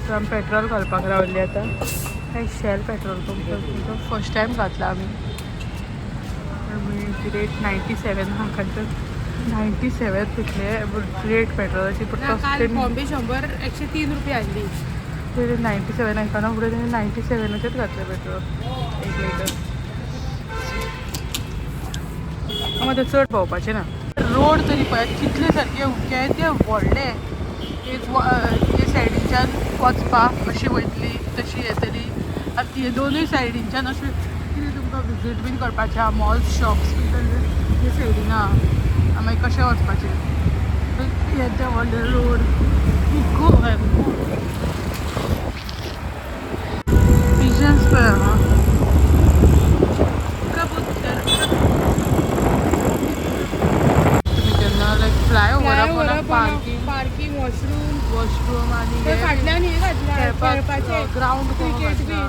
So आमी petrol घालपाक रावली आतां. हे shell petrol pump first time घातला आमी. आमी रेट 97 आहा खंय 97 तितले रेट पेट्रोलाची, पूण काल बॉम्बे 100 103 रुपया आसली. ते 97 आयकना फुडें तेणी 97चेच घातले पेट्रोल एक लिटर. आमकां ते चड भोंवपाचें ना. रोड तरी पळयात कितले सारके केदे व्हडले. एक हे सायडीच्यान वचपाक अशी वयतली, तशी येतली. आतां हे दोनूय सायडींच्यान अशें कितें तुमकां विजीट बीन करपाचें आहा, मॉल्स, शॉप्स बीन, जाल्यार हे सायडीन आहा. मागीर कशें वचपाचें? येदे व्हडले रोड. गो पिजन्स पळय हांगा, कबूतर. तुमी केन्ना like flyover, parking. Parking, washroom. Washroom आनी हे फाटल्यान हे घातल्या खेळपाचें. ग्रावंड. क्रिकेट बीन.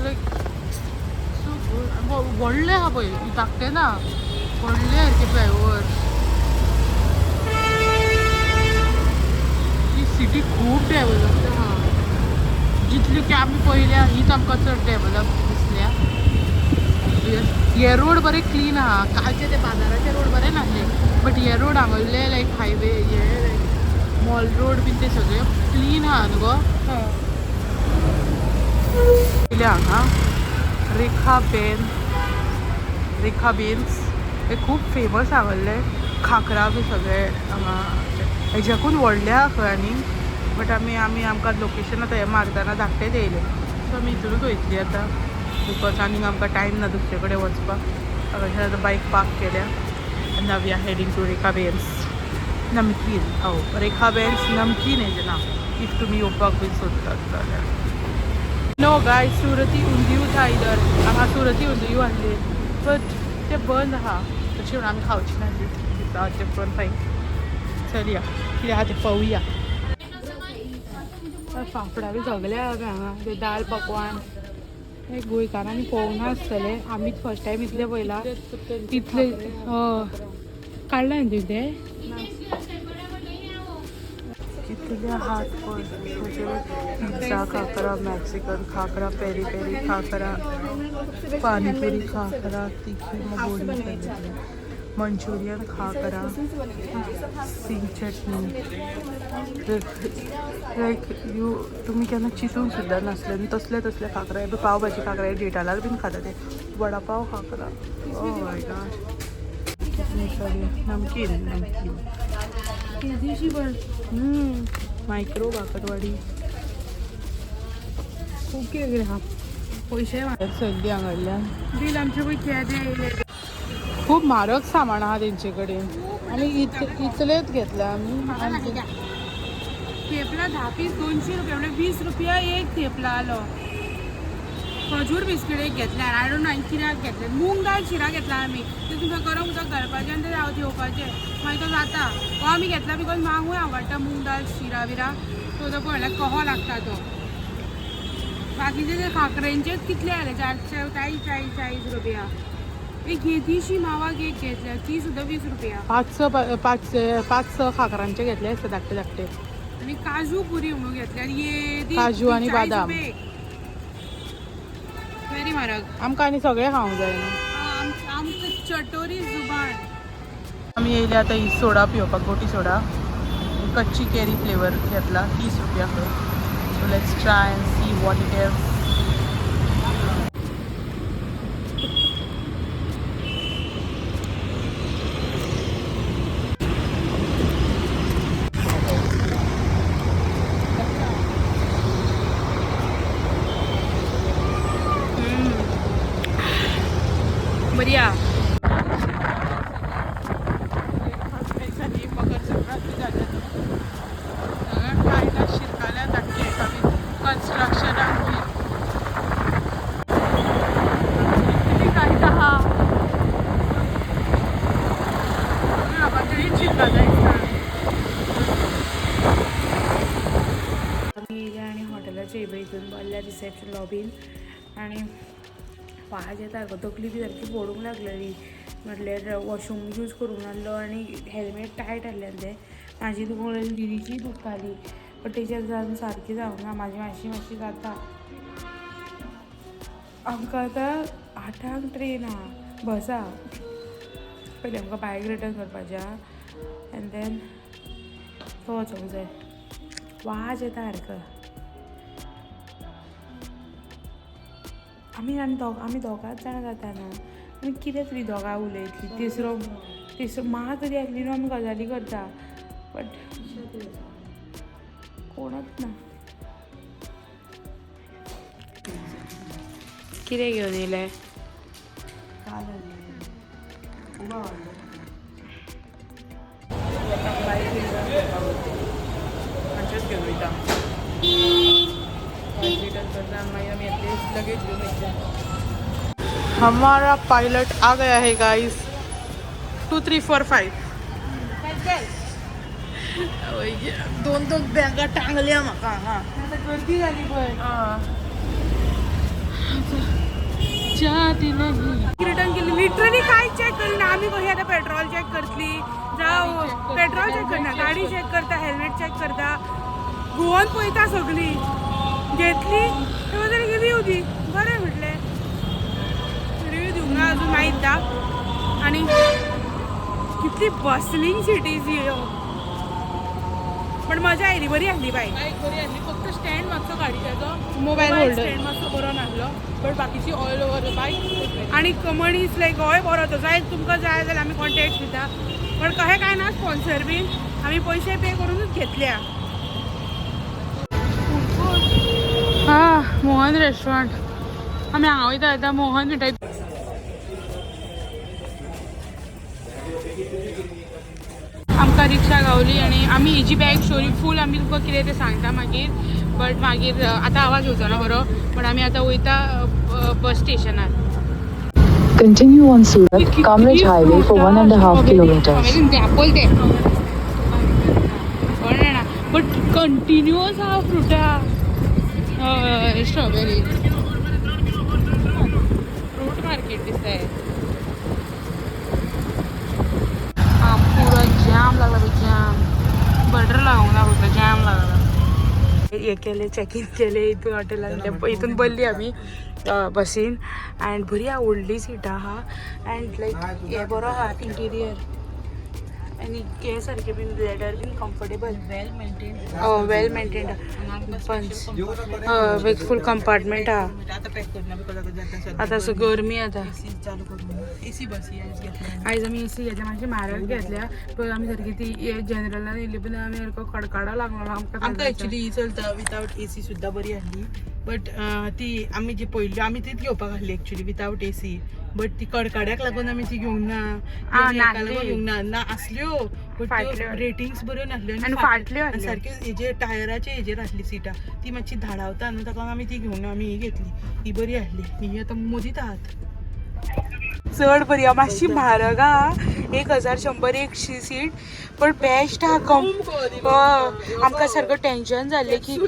लायक सो व्हडलें आहा पळय, धाकटें ना, व्हडलें सारकें फ्लायओवर. ही सिटी खूब डेवलप आहा. जितली की आमी पळयल्या, हीच आमकां चड डेवलप दिसल्या. हे रोड बरे क्लीन आहा. कालचे ते बाजाराचे रोड बरे नासले, बट हे रोड हांगल्ले लायक हायवे, हे लायक मॉल रोड बीन, ते सगळे क्लीन आहा न्हू गो. पयले हांगा रेखा बेन, रेखा बेन्स, हे खूब फेमस हांगल्ले. खाकरा बी सगळे हांगा हेज्याकून व्हडले आहा खंय. आनी बट आमी आमी आमकां लोकेशन आतां हें मारतना धाकटेच येयलें. सो आमी हितूनच वयतली आतां, because आनीक आमकां टायम ना दुसरे कडेन वचपाक. हांगासर आतां बायक पार्क केल्या आनी we are heading to Rekha Ben's Namkeen. हो, रेखा बेन्स नमकीन हेजें नांव, if तुमी येवपाक बी सोदतात जाल्यार. नो गाय, सुरती उंदियू था इधर. हांगा सुरती उंदियू आहली, बट ते बंद आहा. तशें म्हणून आमी खावची नासली. Different thing. चलया, कितें आहा तें पळोवया. फाफडा बी सगळे आहा हांगा. ते दाल पकवान हे गोंयकारांनी पळोवंक ना आसतले. आमीच फर्स्ट टायम इतले पळयला तितले. हय, काडला न्ही तुवें ते. कितले हात पळय. Pizza khakhra, Mexican khakhra, peri peri khakhra, panipuri khakhra, तिखी गोडी, मंचुरियन खाकरा, सिंग चटणी. लायक you तुमी केन्ना चिंतून सुद्दां नासले आनी तसले तसले खाकरा. हे पाव भाजी खाकरा, हे डेटालार बीन खाता ते. वडापाव खाकरा. ओ my God, कितने सारे नमकीन नमकीन. दिवशी पण. मायक्रो बाकरवाडी. खूब कितें कितें आहा. पयशे. सगळी हांगासरल्यान. बील आमचे पळय केदे येयले. खूब म्हारग सामान आहा तेंचे कडेन आनी इतलेच घेतला आमी आनी थेपला 10 पीस 200 रुपया, म्हणजे 20 रुपया एक थेपला आलो. खजूर बिस्कीट एक घेतल्या. I don't know कित्याक घेतले. मूंग दाल शिरा घेतला आमी. ते तुमकां गरम उदक घालपाचें आनी ते घेवपाचें, मागीर तो जाता. हो आमी घेतला because म्हाकूय आवडटा मूंग दाल शिरा बिरा. सो तो पळयल्यार कहो लागता तो. बाकीचे ते खाकरेंचेच कितले आले, 440, 40, 40 रुपया. एक येदीशी मावा केक घेतल्या, ती सुद्दां 20 रुपया. पांच स, पांच पांच स खाकरांचे घेतले आसता, धाकटे धाकटे. आनी काजू पुरी म्हणून घेतली आनी येदी. काजू आनी 40 बादाम. रुपये. वेरी म्हारग. आमकां आनी सगळें खावंक जाय न्हू. आमचं चटोरी जुबान. आमी येयले आतां ही सोडा पिवपाक, गोटी सोडा. कच्ची केरी फ्लेवर घेतला, 30 रुपया खंय. So let's try and see what it is. बरी आहा. मकर संक्रांती जाल्या सगळ्या कांय ना, शिरकाल्या धाकटे आमी कन्स्ट्रक्शनाक बीन कितली कांय आहा. लोकांचे चिंतता दिसता. आमी येयले आनी हॉटेलाचे हितून बसल्या रिसेप्शन लॉबीन आनी वाज येता गो. तकली बी सारकी फोडूंक लागलेली. म्हटल्यार वॉशरूम यूज करूंक नासलो आनी हेल्मेट टायट आहलें तें. म्हाजी दुखूंक लागली, दिदीची दुखताली. बट तेजेर जावन सारकी जावंक ना म्हाजी, मातशी मातशी जाता. आमकां आतां 8आंक ट्रेन आहा, बस आहा. पयलीं आमकां बायक रिटर्न करपाचें आहा एंड then तो वचोंक जाय. वाज येता सारको. आमी आनी दोग, आमी दोगांच जाणां जाता न्हू, आमी कितें तरी दोगां उलयतलीं. तिसरो तिसरो मात तरी आसली न्हू आमी गजाली करता, बट कोणच ना. कितें घेवन येयलें? खंयचेच घेवन वयता, रिटर्न करता, मागीर आमी येतले, लगेज घेवन वयतले. हमारा पायलट आ गया है गाइस. 2 3 4 5. दोन दोन बॅगां टांगल्या म्हाका. हां. आतां गर्दी जाली पळय. जाती नाही. रिटर्न केली, लिटरली कांय चॅक करिना आमी. कशी आतां पेट्रोल चॅक करतली जावं, पेट्रोल चॅक करना, गाडी चॅक करता, हेल्मेट चॅक करता, घुंवोन पळयता, सगळी घेतली तेन्ना तरी रिव्यू दी. बरें म्हटलें, रिव्यू दिवंक ना अजून, मागीर दिता. आनी कितली बसलींग सिटीज ही, पण मजा आयली, बरी आसली बायक. बायक बरी आसली, फक्त स्टँड मातसो गाडीचो मोबायल होल्डर. स्टँड मातसो बरो नासलो, बट बाकीची ऑल ओवर बायक. आनी मनीस लायक होय बरो तो. जाय तुमकां जाय जाल्यार आमी कॉन्टेक्ट दिता, पण कशें कांय ना स्पॉन्सर बीन, आमी पयशे पे करूनच घेतल्या. हा मोहन रेस्टॉरंट, आमी हांगा वयता आतां मोहन मिठाई. आमकां रिक्षा गावली आनी आमी हेजी बॅक स्टोरी फूल आमी तुमकां कितें तें सांगता मागीर, बट मागीर आतां आवाज येवचो ना बरो. बट आमी आतां वयता बस स्टेशनार. Continue on Surat Kamraj Highway for 1.5 kilometers. Apple ते कोण जाणा, बट कंटिन्युअस आहा फ्रुटां, स्ट्रॉबेरी. फ्रूट मार्केट दिसता हें. हा पुरो जाम लागला पळय, जाम बटर लागूंक ना, फक्त जाम लागला. हे केले, चॅक इन केले हितून हॉटेलान, हितून बसली आमी बसीन अँड बरी आवडली सीट आहा. अँड लायक हे बरो आहा इंटिरियर आनी हे सारकें बीन लेदर बीन comfortable. Well maintain. Well maintained, पंच फूल कंपार्टमेंट आहा. आतां पॅक करना because आतां जाता. आतां असो गरमी आतां. एसी चालू करून, एसी बसी आयज घेतल्या. आयज आमी एसी घेतल्या, मातशी म्हारग घेतल्या, पण आमी सारकी ती जनरलान येयली, पण आमी सारको कडकडो लागलो आमकां. आमकां एक्चुली ही चलता, विदावट एसी सुद्दां बरी आसली, बट ती आमी जी पयली आमी तीच घेवपाक आसली एक्चुली विदावट एसी, बट ती कडकड्याक लागून आमी ती घेवंक ना. ती आमी हेका नासली. लागून घेवंक ना, ना आसल्यो, बट फाटल्यो. रेटिंग्स बऱ्यो नासल्यो. आनी फाटल्यो आनी आसल्यो. सारक्यो हेजेर टायराचे हेजेर आसली सिटां, ती मातशी धाडावता न्हू, ताका लागून आमी ती घेवंक ना, आमी ही घेतली, ही बरी आसली. ही आतां मदींच आहात. चड बरी आहा, मातशी म्हारग आहा, 1100 एक सीट, पण बेस्ट आहा. कम आमकां सारको टेंशन जाल्लें की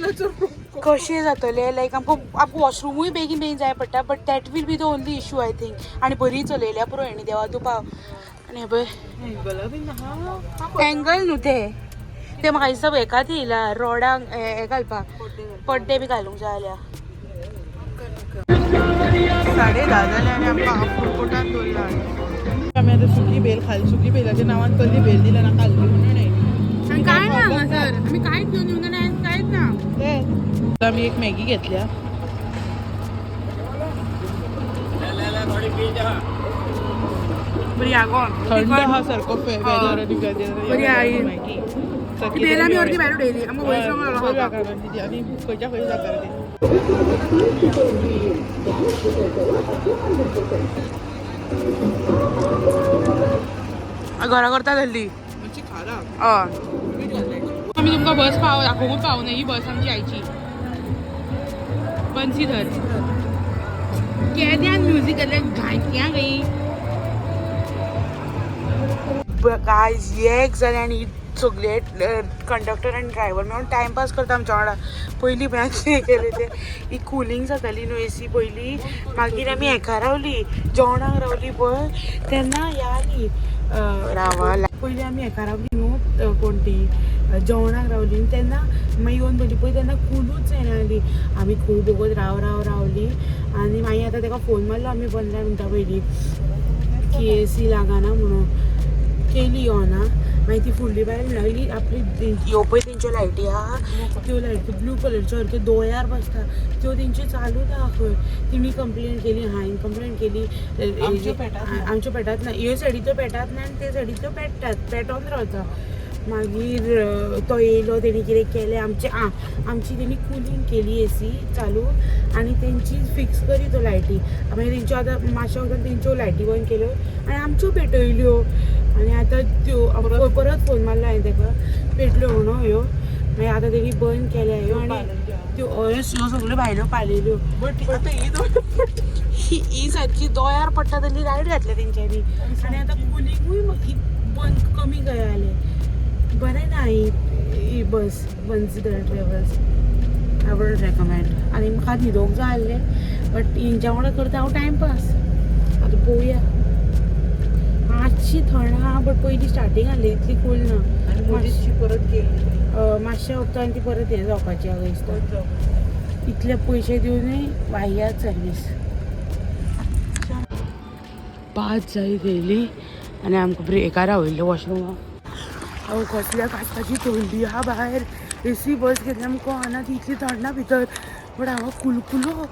कशें जातलें, लायक आमकां आमकां वॉशरुमूय बेगीन बेगीन जाय पडटा, but that will be the only issue I think. आनी बरी चलयल्या पुरो हेणी, देवा तूं पाव. आनी हें पळय. एंगल बीन आहा. एंगल न्हू तें, तें म्हाका दिसता हेकात येयला, रोडाक हें घालपाक, पड्डे बी घालूंक जाय जाल्यार. 10:30 जाले आनी आमकां फूड कोर्टान दवरला. आमी आतां सुकी भेल खाली, सुकी भेलाच्या नांवान कसली भेल दिल्या ना, खाल्ली म्हणून. आनी कांय ना हांगासर, आमी कांयच घेवन येवंक ना आनी कांयच ना. आमी एक मॅगी घेतल्या. बरी आगो. थंड आहा सारको वेदर आनी बरी आहा ही. मॅगी. ती बेल आमी अर्दी भायर उडयली, आमकां वयर सरोंक लागलो. आनी खंयच्या खंय जाता ती. घरा करता धरली. मातशी खारा. हय. मीठ घातलें. आमी तुमकां बस पाव दाखोवंकूच पावना. ही बस आमची आयची बन्सीधर. केद्यान म्युजीक घातल्यान घांटयां खंय. गायज, एक जालें आनी सगळे कंडक्टर आनी ड्रायव्हर मेळून टायमपास करता आमच्या वांगडा. पयलीं पळय कितें केलें तें, ही कुलींग जाताली न्हू एसी पयलीं, मागीर आमी हेका रावली, जेवणाक रावली पळय तेन्ना ह्या आली रावा. पयलीं आमी हेका रावली न्हू, कोण ती जेवणाक रावली तेन्ना मागीर येवन पयली पळय तेन्ना कुलूच जायना जाली. आमी खूब वगत राव राव रावली आनी मागीर आतां ताका फोन मारलो आमी 15 मिनटां पयलीं की एसी लागना म्हणून केली ऑन. मागीर ती फुडली बायल म्हणूंक लागली आपली ह्यो पळय तेंच्यो लायटी आहा त्यो लायटी ब्लू कलरच्यो सारक्यो दोळ्यार बसता, त्यो तेंच्यो चालूच आहा खंय. तिणी कंप्लेन केली, हांवें कंप्लेन केली. आमच्यो पेटात ना. आमच्यो पेटात ना. ह्यो सायडीच्यो पेटात ना आनी ते सायडीच्यो पेट्टात, पेटोन रावता. मागीर तो येयलो, तेणी कितें केलें आमचें, आं आमची तेणी कुलींग केली एसी चालू आनी तेंची फिक्स करी तो लायटी. मागीर तेंच्यो आतां मातशें वगतान तेंच्यो लायटी बंद केल्यो आनी आमच्यो पेटयल्यो. आनी आतां त्यो परत फोन मारलो हांवें ताका, पेटल्यो म्हणून ह्यो. मागीर आतां तेणी बंद केल्या ह्यो आनी त्यो ह्यो ह्यो सगळ्यो भायल्यो पालयल्यो. बट आतां ही दोन ही ही सारकी दोळ्यार पडटा तसली लायट घातल्या तेंच्यांनी आनी आतां कुलिंगूय बंद कमी जालें. बरें ना ही ही बस बन्सीधर ट्रॅवल्स, I would recommend. आनी म्हाका न्हिदोंक जाय आसलें बट हेंच्या वांगडा करता हांव टायमपास. आतां पळोवया. मातशी थंड आहा बट पयलीं स्टार्टींग आसली इतली कूल ना. आनी मदींच परत केली. मातशें वखदान ती परत हें जावपाची आहा दिसता. इतले पयशे दिवनूय वाह्यात सर्वीस. 5 जायत येयली आनी आमकां ब्रेकार रावयल्ले वॉशरुमा. हांव कसल्या कासपाची थंडी आहा भायर. एसी बस घेतल्या आमकां कळना ती इतली थंड ना भितर, बट हांगा कुलकुलो.